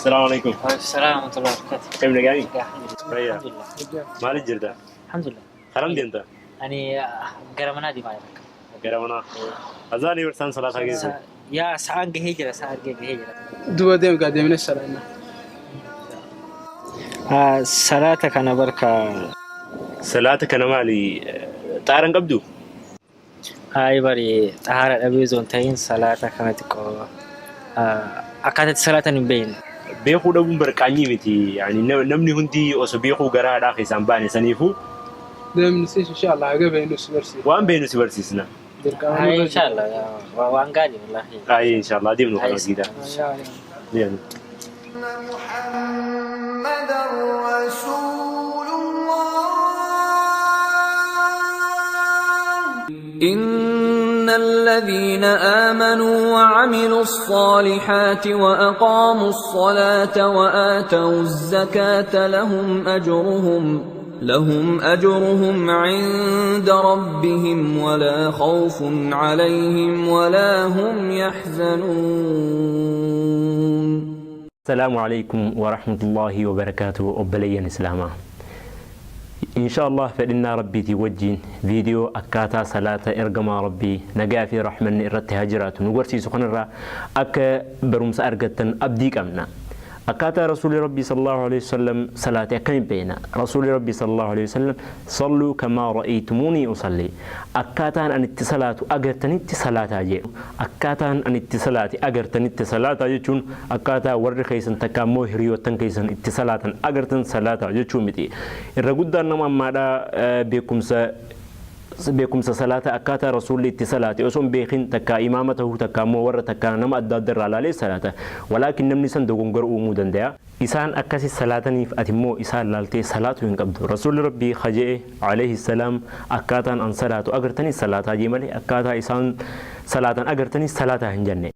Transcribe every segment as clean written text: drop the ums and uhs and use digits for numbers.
Asalaamu alaikum. Waalaikumsalam warahmatullahi wabarakatuh. Akkam nagaanii? Alhamdulillah. Fayyaa. Alhamdulillah. Maaliif jirta? Alhamdulillah. Karam deemta? Ani gara manaa deemaa jira. Gara manaa. Azaanii barsaan salaataa keessa. Yaa sa'aan gahee jira, sa'aan gahee jira. Duba deem gaa deemnee salaanna. Salaata kana barka. Salaata kana maali? Xaaran qabdu? Hayi bari xaara dhabee osoo hin ta'in salaata kana xiqqoo akkaataa itti salaatan hin beekne. Beekuu dhabuun barqaanyii miti. Yani namni hundi osoo beekuu garaa haadhaa keessaan baane saniifuu Deemni siis inshallah haga beeknu si barsiisa. waan beeknu si barsiisna. Dirqama Hayi nurra jira. inshallah waan gaarii wallahi. Ayi inshallah deemnu kana masgiida. Deemnu. محمدا رسول الله. إن الذين آمنوا وعملوا الصالحات وأقاموا الصلاة وآتوا الزكاة لهم أجرهم عند ربهم ولا خوف عليهم ولا هم يحزنون. Asalaamu alaikum wa rahmatullahi wa barakaatuh obboleeyyan Islaamaa. Insha Allah fedhinnaa Rabbiitii wajjiin viidiyoo akkaataa salaata ergamaa Rabbii nagaa fi rahmanni irratti haa jiraatu nu garsiisu kanarraa akka barumsa argattan abdii qabna. Akkaataa Rasuulli Rabbii sallallahu alaihi wasallam salaate akkamiin beekna? Rasuulli Rabbii sallallahu alaihi wasallam salluu kamaa ra'aytumuunii usalli. Akkaataan ani itti salaatu agartanitti salaataa jee. Akkaataan ani itti salaate agartanitti salaataa jechuun akkaataa warri keessan takka immoo hiriyoottan keessan itti salaatan agartan salaataa jechuu miti. Irra guddaan nama ammaadhaa beekumsa salaata akkaataa Rasuulli itti salaate osoo hin beekin takka imaama ta'uu takka immoo warra takka nama adda adda irraa laalee salaata. Walaakin namni san dogongora uumuu danda'a. Isaan akkasi salaataniif ati immoo isaan laaltee salaatu hin qabdu. Rasuulli Rabbii kaje'e alayhi salaam akkaataan an salaatu agartanii salaataa jee malee akkaataa isaan salaatan agartanii salaataa hin jenne.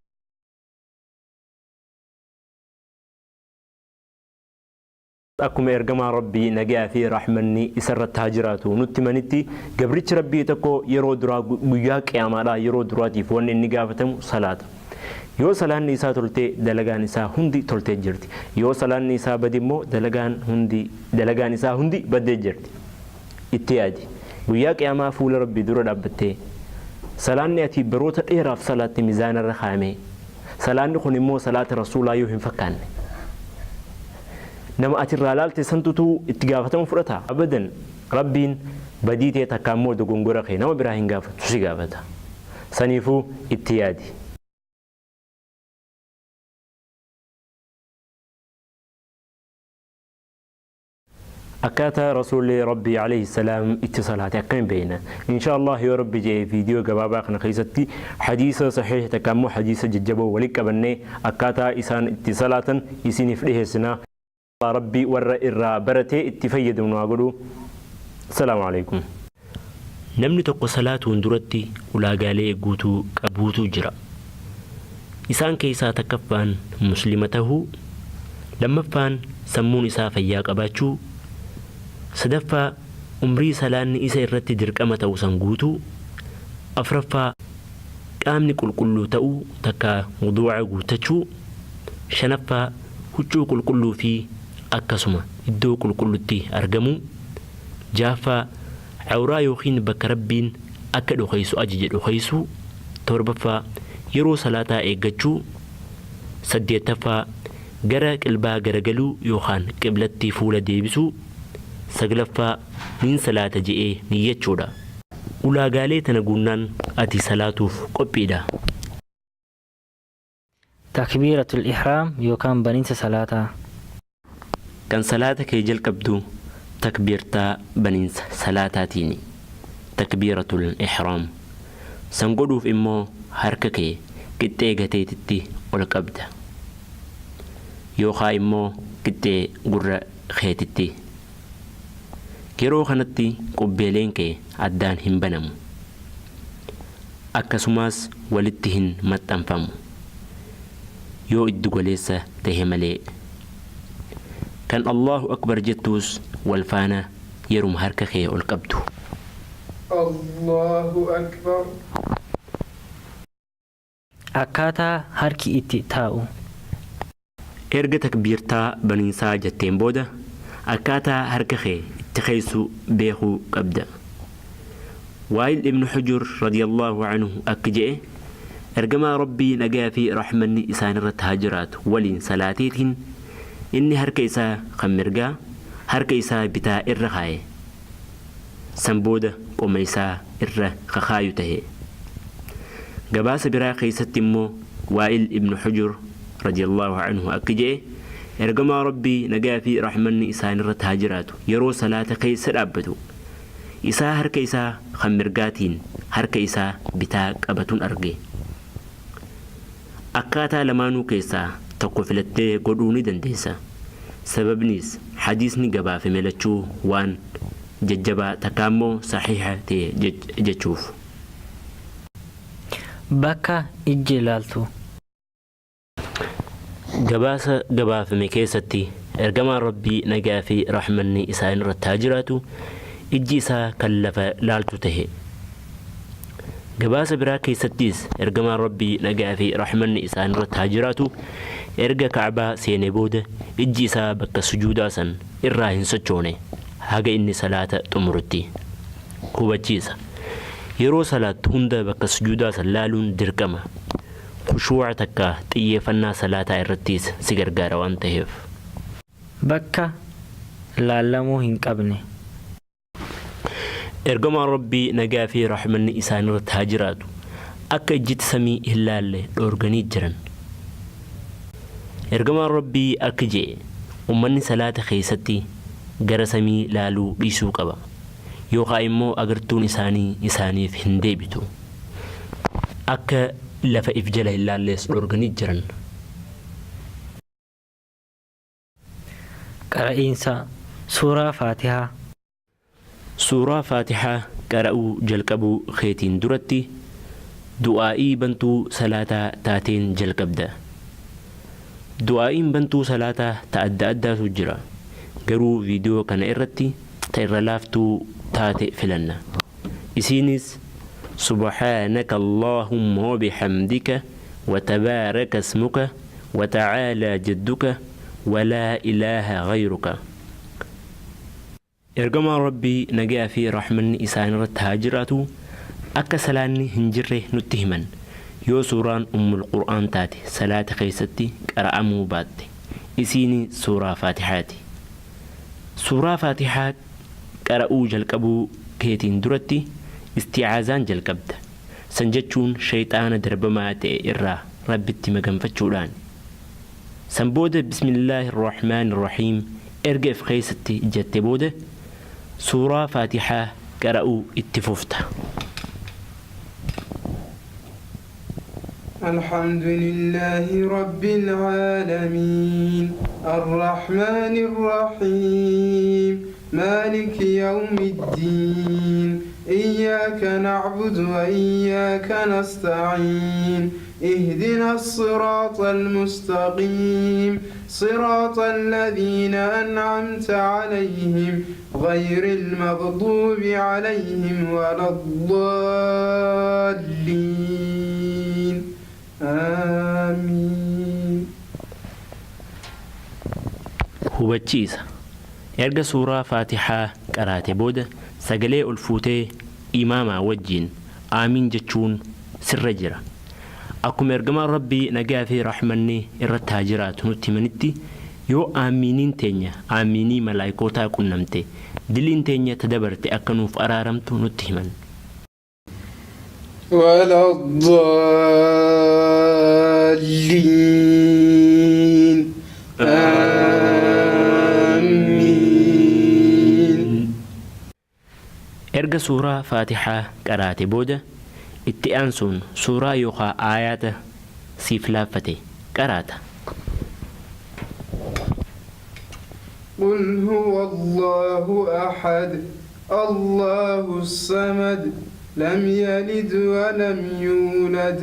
Akkuma ergamaa Rabbii nagaa fi rahmanni isarratti haa jiraatu nutti manitti gabrichi Rabbii tokko yeroo duraa guyyaa qiyaamaadhaa yeroo duraatiif wanni inni gaafatamu salaata. Yoo salaanni isaa toltee dalagaan isaa hundi toltee jirti. Yoo salaanni isaa bade immoo dalagaan isaa hundi baddee jirti. Itti yaadi. Guyyaa qiyaamaa fuula Rabbii dura dhaabbattee salaanni ati baroota dheeraaf salaatte mizaanarra kaa'ame salaanni kun immoo salaata Rasuulaa yoo hin fakkaanne nama ati irraa laalte santutu itti gaafatama fudhata? Abadan Rabbiin badii tee takka immoo dogongora kee nama biraa hin gaafatu si gaafata. Saniifuu itti yaadi. Akkaataa Rasuulli Rabbii alayhi salaam itti salaate akkamiin beekna? Insha Allah yoo Rabbi jedhe viidiyoo gabaabaa kana keessatti hadiisa sahiih takka immoo hadiisa jajjaboo walitti qabannee akkaataa isaan itti salaatan isiniif dhiheessina. Rabbi warra irraa baratee itti fayyadamu nu haa godhu. Assalaamu alaikum. Namni tokko salaatuun duratti ulaagaalee guutuu qabuutu jira. Isaan keessaa takkaffaan Muslima tahuu, lammaffaan sammuun isaa fayyaa qabaachuu, sadaffaa umrii salaanni isa irratti dirqama ta'u san guutuu, afraffaa qaamni qulqulluu ta'uu takkaa wuduu'a guuttachuu, shanaffaa huccuu qulqulluu fi akkasuma iddoo qulqullutti argamuu, jahaffaa awraa yookiin bakka Rabbiin akka dhokeysu ajaje dhokeysuu, torbaffaa yeroo salaataa eeggachuu, saddeettaffaa gara qilbaa garagaluu yookaan qiblatti fuula deebisuu, saglaffaa nin salaata je'ee niyyachuudha. Ulaagaalee tana guunnaan ati salaatuuf qophiidha. Takbiiratul Ihraam yookaan baniinsa salaataa. Kan salaata kee jalqabdu takbiirtaa baniinsa salaataatiini. Takbiiratul Ihraam. San godhuuf immoo harka kee qixxee gateetitti ol qabda. Yookaa immoo qixxee gurra keetitti. Yeroo kanatti qubbeeleen kee addaan hin banamu. Akkasumas walitti hin maxxanfamu. Yoo iddu galeessa tahe malee. Kan Allahu Akbar jettuus wal faana yeruma harka kee ol qabdu. Allahu Akbar. Akkaataa harki itti taa'u. Erga takbiirtaa baniinsaa jetteen booda akkaataa harka kee itti keessu beekuu qabda. Waa'il ibnu Xujur radiyallaahu anhu akka je'e, ergamaa Rabbii nagaa fi rahmanni isaan irratti haa jiraatu waliin salaateetiin inni harka isaa kan mirgaa harka isaa bitaa irra kaaye. San booda qoma isaa irra kakaayu tahe. Gabaasa biraa keessatti immoo Waa'il ibnu Xujur radiyallaahu anhu akka je'e, ergamaa Rabbii nagaa fi rahmanni isaan irratti haa jiraatu yeroo salaata keessa dhaabbatu isaa harka isaa kan mirgaatiin harka isaa bitaa qabatun arge. Akkaataa lamaanuu keessaa tokko filattee godhuu ni dandeessa. Sababniis hadiisni gabaafame lachuu waan jajjabaa takkaa immoo sahiiha ta'e jechuuf. Bakka ijji ilaaltu. Gabaasa gabaafame keessatti ergamaan Rabbii nagaa fi rahmanni isaan irratti haa jiraatu ijji isaa kan lafa laaltu tahe. Gabaasa biraa keessattis ergamaan Rabbii nagaa fi rahmanni isaan irratti haa jiraatu erga Ka'baa seenee booda ijji isaa bakka sujuudaa san irraa hin sochoone haga inni salaata xumurutti. Hubachiisa. Yeroo salaattu hunda bakka sujuudaa san laaluun dirqama. Khushuu'a takka xiyyeeffannaa salaataa irrattis si gargaara waan taheef. Bakka laallamuu hin qabne. Ergamaan Rabbii nagaa fi rahmanni isaan irratti haa jiraatu akka ijjiti samii hin laalle dhoorganii jiran. Ergamaan Rabbii akki je'e, ummanni salaata keessatti gara samii laaluu dhiisuu qaba, yookaa immoo agartuun isaanii isaaniif hin deebitu. Akka lafa if jala hin laallees dhoorganii jiran. Qara'iinsa Suuraa Faatihaa. Suuraa Faatihaa qara'uu jalqabuu keetiin duratti du'aa'ii bantuu salaataa taateen jalqabda. Du'aa'iin bantuu salaataa ta adda addaatu jira. Garuu viidiyoo kana irratti ta irra laaftuu taate filanna. Isiinis Subhaanaka Allaahumma wa bihamdika wa tabaaraka ismuka wa ta'aalaa jadduka wa laa ilaaha ghayruka. Ergamaan Rabbii nagayaa fi rahmanni isaanirratti haa jiraatu akka salaanni hin jirre nutti himan yoo suuraan ummul qur'aan taate salaata keessatti qara'amuu baatte. Isiini suuraa Faatihaati. Suuraa Faatihaa qara'uu jalqabuu keetiin duratti isti'aazaan jalqabda. San jechuun sheyxaana darbamaa ta'e irraa Rabbitti maganfachuudhaani. San booda Bismillaahi Arrahmaani Arrahiim erga if keessatti jette booda suuraa Faatihaa qara'uu itti fufta. الحمد لله رب العالمين الرحمن الرحيم مالك يوم الدين إياك نعبد وإياك نستعين اهدنا الصراط المستقيم صراط الذين أنعمت عليهم غير المغضوب عليهم ولا الضالين آمين. Hubachiisa. Erga suuraa Faatihaa qaraate booda sagalee ol fuutee imaamaa wajjiin aamiin jechuun sirra jira. Akkuma ergamaan Rabbii nagaa fi rahmanni irratti haa jiraatu nutti himanitti yoo aamiiniin teenya aamiinii malaaykootaa qunnamte diliin teenya ta dabarte akka nuuf araaramtu nutti himan. ولا الضالين آمين. Erga suuraa Faatihaa qaraate booda itti aansuun suuraa yookaa aayaata siif laaffate qaraata. قل هو الله أحد الله الصمد لم يلد ولم يولد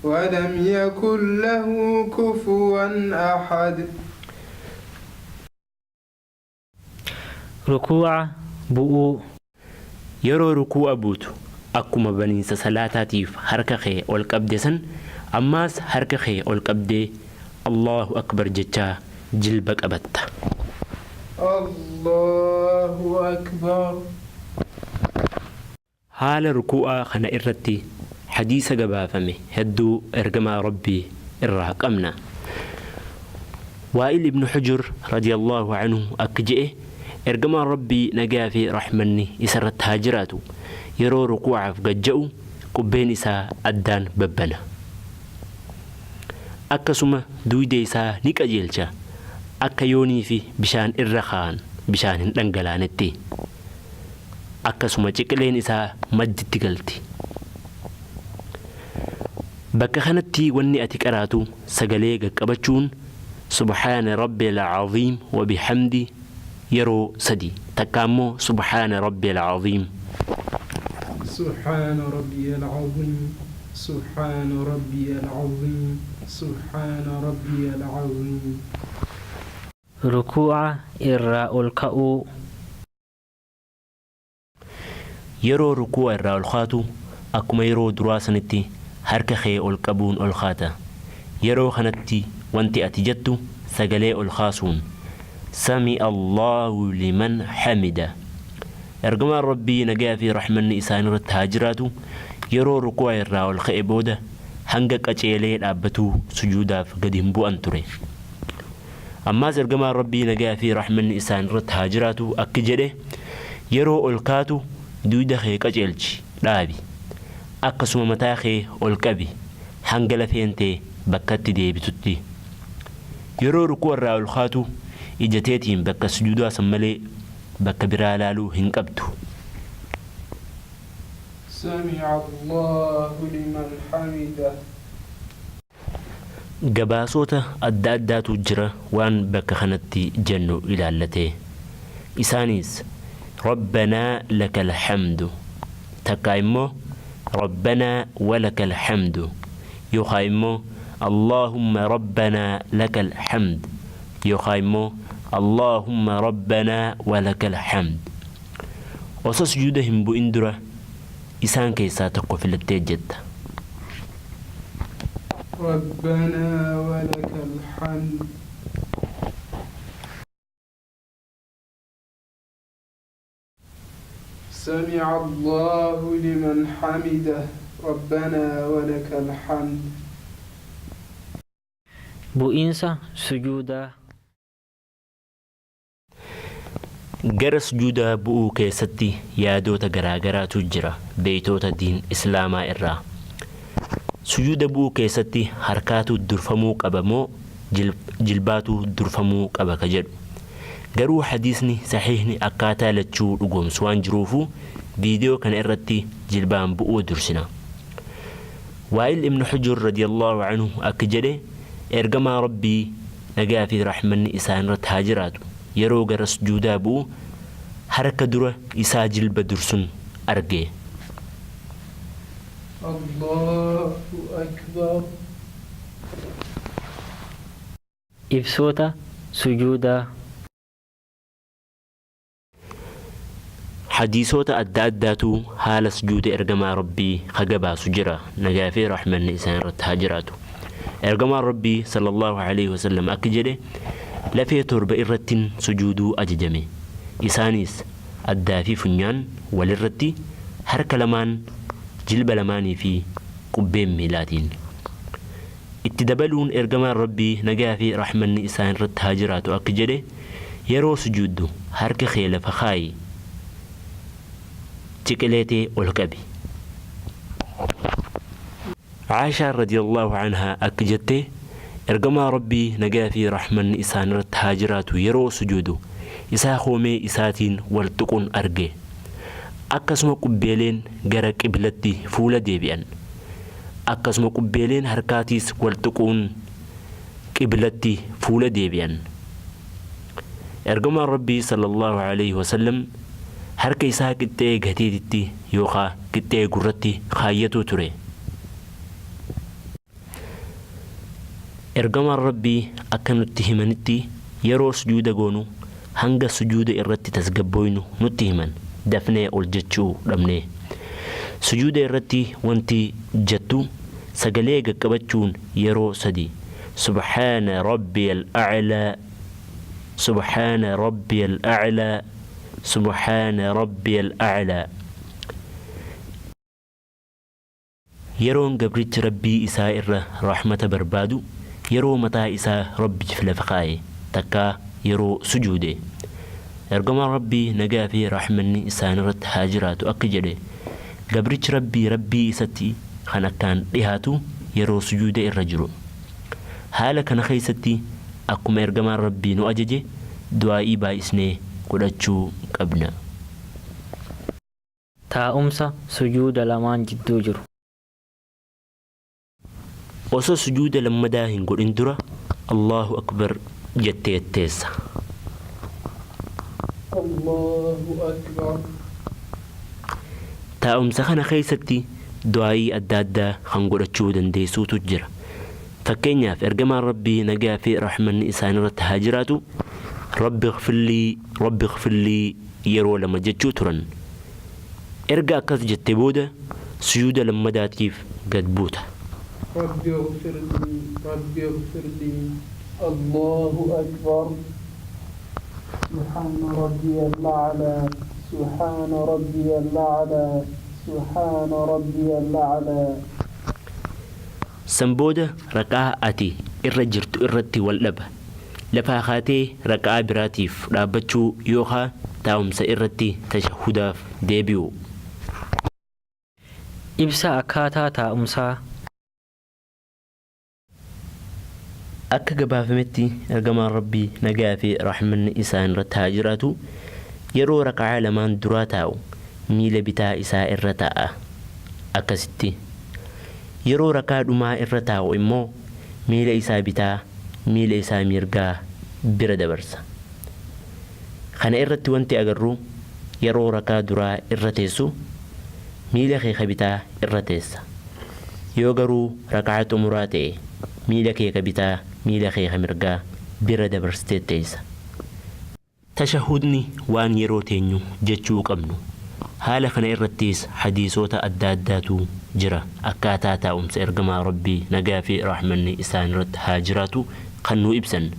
ولم يكن له كفوا أحد. Rukuu'a bu'uu. Yeroo rukuu'a buutu akkuma baniinsa salaataatiif harka kee ol qabde san ammaas harka kee ol qabdee Allaahu Akbar jechaa jilba qabatta. Allahu akbar. Haala rukuu'aa kana irratti hadiisa gabaafame hedduu ergamaa Rabbii irraa qabna. Waa'il ibnu Hujur radiyallahu anhu akki je'e, ergamaan Rabbii nagaa fi rahmanni isarratti haa jiraatu yeroo rukuu'aaf gad ja'u qubbeen isaa addaan babbana. Akkasuma duyda isaa ni qajeelcha akka yoonii fi bishaan irra kaa'an bishaan hin dhangalaanetti. Akkasuma ciqileen isaa madditti galti. Bakka kanatti wanni ati qaraatu sagalee gaqqabachuun Subhaana Rabbiyal Aziim wa bihamdi yeroo sadi takka ammoo Subhaana Rabbiyal Aziim. Subhaana Rabbiyal Aziim Subhaana Rabbiyal Aziim Subhaana Rabbiyal Aziim. Rukuu'a irraa ol ka'uu. Yeroo rukuu'a irraa ol kaatu akkuma yeroo duraa sanitti harka kee ol qabuun ol kaata. Yeroo kanatti wanti ati jettu sagalee ol kaasuun Sami'a Allaahu liman hamida. Ergamaan Rabbii nagayaa fi rahmanni isaanirratti haa jiraatu yeroo rukuu'a irraa ol ka'e booda hanga qaceelee dhaabbatuu sujuudaaf gadi hin bu'an ture. Ammaas Ergamaan Rabbii nagayaa fi rahmanni isaanirratti haa jiraatu akki jedhe, Yeroo ol kaatu duyda kee qaceelchi, dhaabi. Akkasuma mataa kee ol qabi hanga lafeen tee bakkatti deebitutti. Yeroo rukuu'a irraa ol kaatu ija teetiin bakka sujuudaa san malee bakka biraa laaluu hin qabdu. Sami'a Allahu liman hamidah. Gabaasoota adda addaatu jira waan bakka kanatti jennu ilaallatee. Isaaniis, Rabbanaa lakal hamdu takkaa immoo Rabbanaa walakal hamdu yookaa immoo Allaahumma Rabbanaa lakal hamd yookaa immoo Allaahumma Rabbanaa walakal hamd. Osoo sujuuda hin bu'in dura isaan keessaa tokko filattee jetta. Rabbanaa walakal hamd. Sami'a Allahu liman hamidah Rabbanaa walakal hamd. Bu'iinsa sujuudaa. Gara sujuudaa bu'uu keessatti yaadoota garaa garaatu jira beeytoota diin islaamaa irraa. Sujuuda bu'uu keessatti harkaatu durfamuu qaba moo jilbaatu durfamuu qaba ka jedhu. Garuu hadiisni sahiihni akkaataa lachuu dhugoomsu waan jiruufuu viidiyoo kana irratti jilbaan bu'uu dursina. Waa'il ibn Hujur radiyallaahu anhu akki jedhe, Ergamaa Rabbii nagaa fi rahmanni isaanirratti haa jiraatu yeroo gara sujuudaa bu'u harka dura isaa jilba dursun arge. Allahu Akbar. Ibsoota sujuudaa. Hadiisoota adda addaatu haala sujuuda ergamaa Rabbii ka gabaasu jira nagaa fi rahmanni isaan irratti haa jiraatu. Ergamaan Rabbii sallallahu alaihi wasallam akki jedhe lafee torba irrattin sujuuduu ajajame. Isaaniis addaa fi funyaan walirratti, harka lamaan, jilba lamaanii fi qubbeen miilaatiin. Itti dabaluun Ergamaan Rabbii nagaa fi rahmanni isaan irratti haa jiraatu akki jedhe, Yeroo sujuuddu harka kee lafa kaayi, ciqilee tee ol qabi. Aa'ishaan radiyallaahu anhaa akki jette, Ergamaa Rabbii nagaa fi rahmanni isaan irratti haa jiraatu yeroo sujuudu isaa koomee isaatiin wal tuqun arge. Akkasuma qubbeeleen gara qiblatti fuula deebi'an. Akkasuma qubbeeleen harkaatiis wal tuquun qiblatti fuula deebi'an. Ergamaan Rabbii sallallaahu aleyhi wa sallam harka isaa qixxee gateetitti yookaa qixxee gurratti kaayyatuu ture. Ergamaan Rabbii akka nutti himanitti yeroo sujuuda goonu hanga sujuuda irratti tasgabbooynu nutti himan dafnee ol jechuu dhabnee. Sujuuda irratti wanti jettu sagalee gaqqabachuun yeroo sadi Subhaana Rabbiyal A'laa. Subhaana Rabbiyal A'laa, Subhaana Rabbiyal A'laa. Yeroon gabrichi Rabbii isaa irra rahmata barbaadu yeroo mataa isaa Rabbiif lafa kaaye takkaa yeroo sujuude. Ergamaan Rabbii nagaa fi rahmanni isaanirratti haa jiraatu akki jedhe, Gabrichi Rabbii Rabbii isatti kan akkaan dhihaatu yeroo sujuuda irra jiru. Haala kana keessatti akkuma Ergamaan Rabbii nu ajaje du'aa'ii baay'isnee godhachuu qabna. Taa'umsa sujuuda lamaan jidduu jiru. Osoo sujuuda lammadaa hin godhin dura Allaahu Akbar jettee teessa. Allaahu Akbar. Taa'umsa kana keessatti du'aa'ii adda addaa kan godhachuu dandeessuutu jira. Fakkeenyaaf Ergamaan Rabbii nagaa fi rahmanni isaanirratti haa jiraatu Rabbi ighfirlii, Rabbi ighfirlii yeroo lama jechuu turan. Erga akkas jette booda sujuuda lammadaatiif gad buuta. Rabbi ighfirlii, Rabbi ighfirlii. Allaahu Akbar. Subhaana Rabbiyal A'laa, Subhaana Rabbiyal A'laa, Subhaana Rabbiyal A'laa. San booda rak'aa ati irra jirtu irratti wal dhaba. Lafaa kaatee rak'aa biraatiif dhaabbachuu yookaa taa'umsa irratti tashahhudaaf deebi'uu. Ibsa akkaataa taa'umsaa. Akka gabaafametti Ergamaan Rabbii nagaa fi rahmanni isaan irratti haa jiraatu yeroo rak'aa lamaan duraa taa'u miila bitaa isaa irra taa'a. Akkasitti. Yeroo rak'aa dhumaa irra taa'u immoo miila isaa bitaa miila isaa mirgaa bira dabarsa. Kana irratti wanti agarru yeroo rak'aa duraa irra teessu miila kee ka bitaa irra teessa. Yoo garuu rak'aa xumuraa ta'e miila kee ka bitaa miila kee ka mirgaa bira dabarsitee teessa. Tashahhudni waan yeroo teenyu jechuu qabnu. Haala kana irrattis hadiisoota adda addaatu jira akkaataa taa'umsa Ergamaa Rabbii nagaa fi rahmanni isaanirratti haa jiraatu kan nuu ibsan.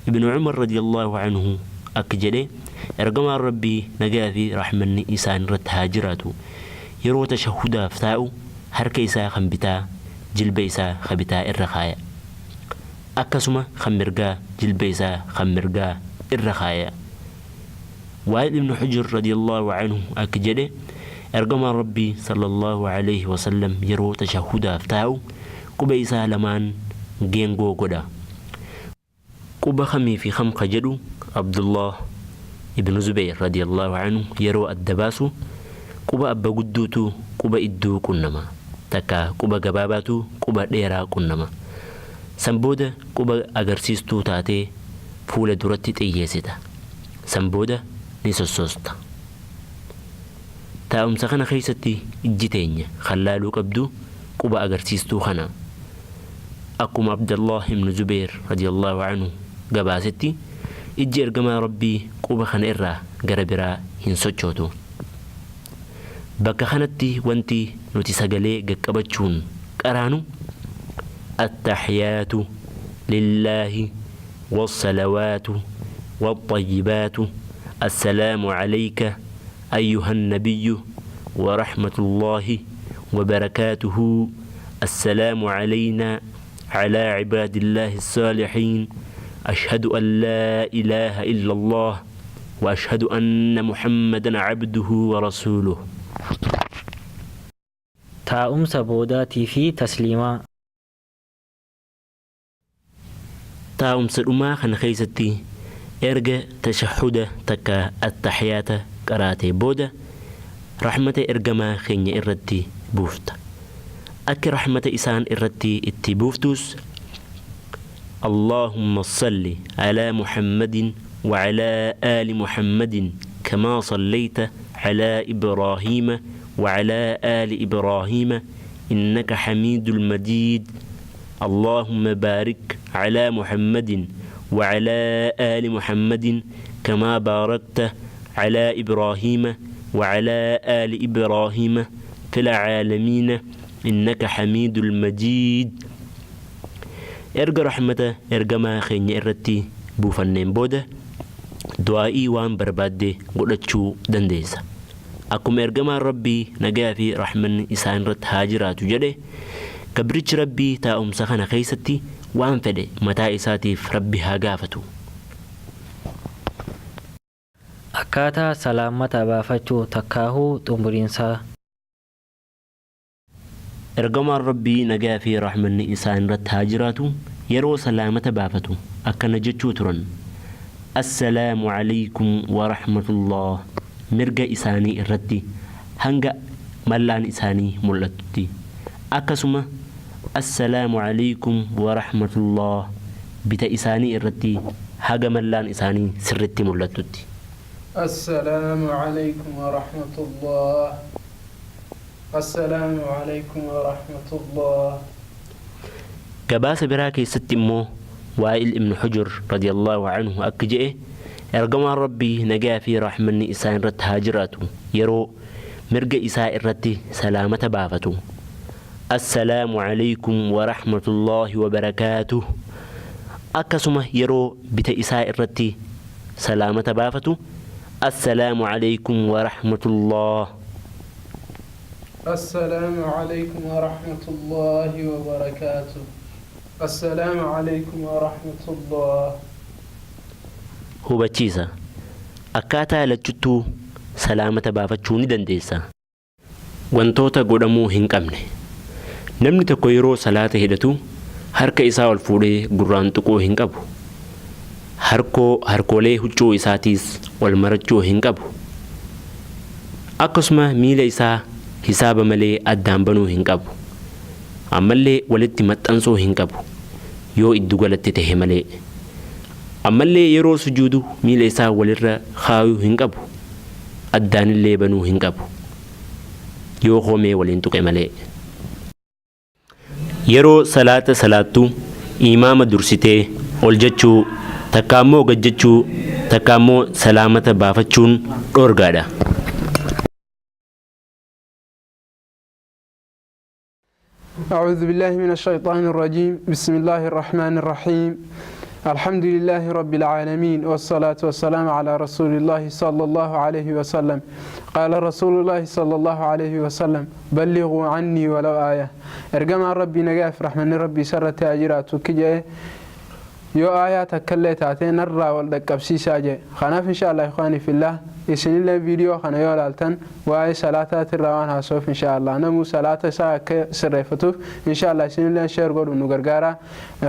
Ibnu Umar radiyallaahu anhu akki jedhe, Ergamaan Rabbii nagaa fi rahmanni isaanirratti haa jiraatu yeroo tashahhudaaf taa'u harka isaa kan bitaa jilba isaa ka bitaa irra kaaya. Akkasuma kan mirgaa jilba isaa kan mirgaa irra kaaya. Waa'il ibnu Hujr radiyallaahu anhu akki jedhe, Ergamaan Rabbii sallallaahu aleyhi wasallam yeroo tashahhudaaf taa'u quba isaa lamaan geengoo godha. Quba kamii fi kam ka jedhu Abdullaah ibnu Zubeyr radiyallaahu anhu yeroo adda baasu quba abba gudduutu quba idduu qunnama, takkaa quba gabaabaatu quba dheeraa qunnama. San booda quba agarsiistuu taatee fuula duratti xiyyeessita. San booda ni sossoosta. Taa'umsa kana keessatti ijji teenya kan laaluu qabdu quba agarsiistuu kana. Akkuma Abdallaah ibnu Zubeyr radiyallaahu anhu gabaasetti ijji Ergamaa Rabbii quba kana irraa gara biraa hin sochootu. Bakka kanatti wanti nuti sagalee gaqqabachuun qaraanu Attahiyaatu lillaahi wassalawaatu waxxayyibaatu assalaamu alayka ayyuhan nabiyyu warahmatullaahi wabarakaatuhu assalaamu alaynaa alaa cibaadillaahi saalihiin ashhadu an laa ilaaha illallaah wa ashhadu anna muhammadan abduhu wa rasuuluh. Taa'umsa boodaatii fi tasliimaa. Taa'umsa dhumaa kana keessatti erga tashahhuda takkaa attahiyaata qaraatee booda rahmata Ergamaa keenya irratti buufta. Akki rahmata isaan irratti itti buuftuus, Allaahumma salli alaa Muhammadin wa alaa aali Muhammadin kamaa sallayta alaa Ibraahiima wa alaa aali Ibraahiima innaka hamiidul majiid. Allaahumma baarik alaa Muhammadin wa alaa aali Muhammadin kamaa baarakta alaa Ibraahiima wa alaa aali Ibraahiima fil aalamiina innaka hamiidul majiid. Erga rahmata Ergamaa keenya irratti buufanneen booda du'aa'ii waan barbaadde godhachuu dandeessa. Akkuma ergamaan Rabbii nagayaa fi rahmanni isaan irratti haa jiraatu jedhe, gabrichi Rabbii taa'umsa kana keessatti waan fedhe mataa isaatiif Rabbi haa gaafatu. Akkaataa salaammata baafachuu takkaahuu xumuriinsaa. Ergamaan Rabbii nagayaa fi rahmanni isaan irratti haa jiraatu yeroo salaamata baafatu akkana jechuu turan, Assalaamu alaykum wa rahmatullah mirga isaanii irratti hanga mallaan isaanii mul'attutti. Akkasuma Assalaamu alaykum wa rahmatullah bita isaanii irratti haga mallaan isaanii sirritti mul'attutti. Assalaamu alaykum wa rahmatullah. Assalaamu alaykum wa rahmatullah. Gabaasa biraa keessatti immoo Waa'il ibn Hujr radiyallahu anhu akki je'e, Ergamaan Rabbii nagayaa fi rahmanni isaan irratti haa jiraatu yeroo mirga isaa irratti salaamata baafatu, Assalaamu alaykum wa rahmatullahi wa barakaatuh, akkasuma yeroo bita isaa irratti salaamata baafatu, Assalaamu alaykum wa rahmatullah. Assalaamu alaykum wa rahmatullahi wa barakaatuh. Assalaamu alaykum wa rahmatullah. Hubachiisa, Akkaataa lachuttuu salaamata baafachuu ni dandeessa. Wantoota godhamuu hin qabne. Namni tokko yeroo salaata hidhatu harka isaa ol fuudhee gurraan tuquu hin qabu. Harkoo, harkoolee huccuu isaatiis wal marachuu hin qabu. Akkasuma miila isaa hisaaba malee addaan banuu hin qabu. Ammallee walitti maxxansuu hin qabu, yoo iddu galatti tahe malee. Ammallee yeroo sujuudu miila isaa walirra kaayuu hin qabu, addaanillee banuu hin qabu, yoo koomee waliin tuqe malee. Yeroo salaata salaattu imaama dursitee ol jechuu takkaa immoo gad jechuu takkaa immoo salaamata baafachuun dhoorgaadha. أعوذ بالله من الشيطان الرجيم. بسم الله الرحمن الرحيم. الحمد لله رب العالمين، والصلاة والسلام على رسول الله صلى الله عليه وسلم. قال رسول الله صلى الله عليه وسلم: بلغوا عني ولو آية. Ergamaan Rabbii nagaaf rahmanni Rabbii isarratti haa jiraatu akki jedhe, yoo aayaa takkallee taate narraa wal dhaqqabsiisaa jedhe. Kanaaf insha Allah, ikhwaani fillah, isinillee viidiyoo kana yoo ilaaltan waa'ee salaataatirraa waan haasa'uuf, insha Allah namuu salaata isaa akka sirreeffatuuf, insha Allah isinillee share godhuun nu gargaara.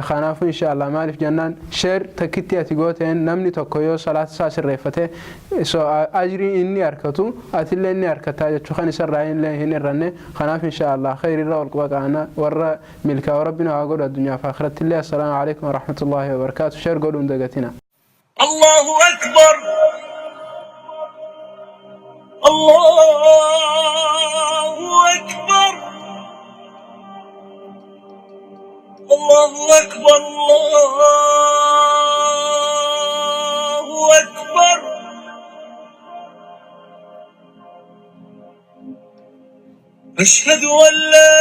Kanaafuu insha Allah, maaliif jennaan, share takkitti ati gooteen namni tokko yoo salaata isaa sirreeffate, so ajrii inni harkatu atillee inni harkataa jechuu kan isarraa illee hin irranne. Kanaaf insha Allah khayrirra wal quba qaana, warra milkaa'u Rabbi nu haa godhu addunyaa fi akhiratti illee. Assalaamu alaikum warahmatullahi wabarakaatu. Share godhuun dagatina. الله أكبر، الله أكبر، الله أكبر، الله أكبر. أشهد أن لا